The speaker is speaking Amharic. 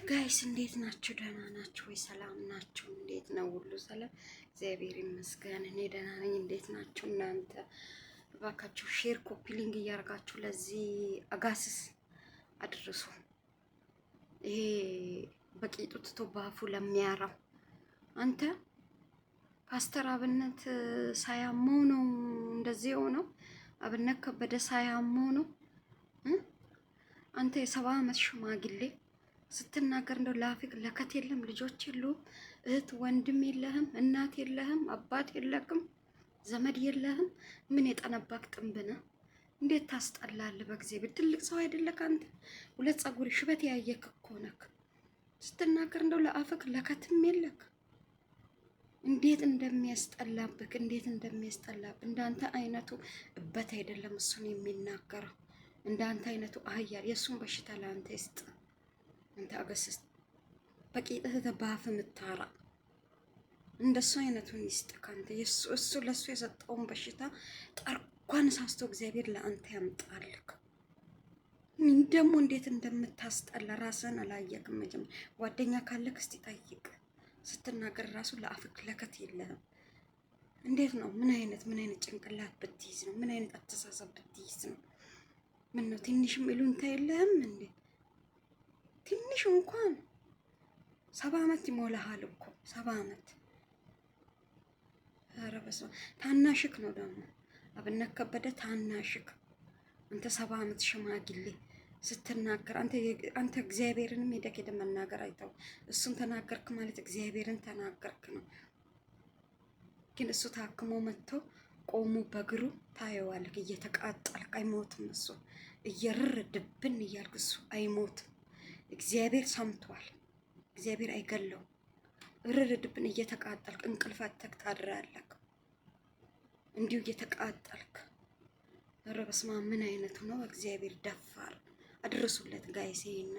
Guys እንዴት ናችሁ? ደህና ናችሁ ወይ? ሰላም ናችሁ? እንዴት ነው? ሁሉ ሰላም፣ እግዚአብሔር ይመስገን። እኔ ደህና ነኝ። እንዴት ናችሁ እናንተ? እባካችሁ share፣ copy link እያደረጋችሁ ለዚህ አጋስስ አድርሱ። ይሄ በቂጡ ትቶ ባፉ ለሚያራው አንተ ፓስተር አብነት ሳያመው ነው እንደዚህ የሆነው። አብነት ከበደ ሳያመው ነው። አንተ የ70 ዓመት ሽማግሌ ስትናገር እንደው ለአፍህ ለከት የለም፣ ልጆች የሉም፣ እህት ወንድም የለህም፣ እናት የለህም፣ አባት የለክም፣ ዘመድ የለህም። ምን የጠነባክ ጥንብ ነህ? እንዴት ታስጠላለህ! በእግዚአብሔር ትልቅ ሰው አይደለክ አንተ። ሁለት ጸጉር ሽበት ያየክ እኮ ነክ። ስትናገር እንደው ለአፍክ ለከትም የለክ። እንዴት እንደሚያስጠላብክ፣ እንዴት እንደሚያስጠላብህ። እንዳንተ አይነቱ እበት አይደለም እሱን የሚናገረው፣ እንዳንተ አይነቱ አህያ የእሱን በሽታ ለአንተ ይስጥ። አንተ አገስስ በቂጥህ ባፍ የምታራ እንደሱ አይነቱን ይስጥ ካንተ። እሱ ለሱ የሰጠውን በሽታ ጠርኳን ሳስቶ እግዚአብሔር ለአንተ ያምጣልክ። ደግሞ እንዴት እንደምታስጠላ ራስህን አላየክም። መጀመሪያ ጓደኛ ካለክ እስቲ ጠይቅ። ስትናገር ራሱ ለአፍክ ለከት የለህም። እንዴት ነው? ምን አይነት ጭንቅላት ብትይዝ ነው? ምን አይነት አተሳሰብ ብትይዝ ነው? ምን ነው ትንሽም ይሉኝታ የለህም እንዴ? ትንሽ እንኳን 70 ዓመት ይሞላሃል እኮ 70 ዓመት። ኧረ በስመ አብ። ታናሽክ ነው ደግሞ አብነት ከበደ ታናሽክ። አንተ 70 ዓመት ሽማግሌ ስትናገር አንተ እግዚአብሔርንም ሄደህ ሄደህ መናገር አይተው እሱን ተናገርክ ማለት እግዚአብሔርን ተናገርክ ነው። ግን እሱ ታክሞ መጥቶ ቆሞ በእግሩ ታየዋለህ። እየተቃጠልክ አይሞትም። እሱ እየርር ድብን እያልክ እሱ አይሞትም። እግዚአብሔር ሰምቷል። እግዚአብሔር አይገለውም። እርር ድብን እየተቃጠልክ እንቅልፍ አጥተህ ታድራለህ። እንዲሁ እየተቃጠልክ። ኧረ በስመ አብ ምን አይነቱ ነው? እግዚአብሔር ደፋር አድርሱለት guys ይሄን።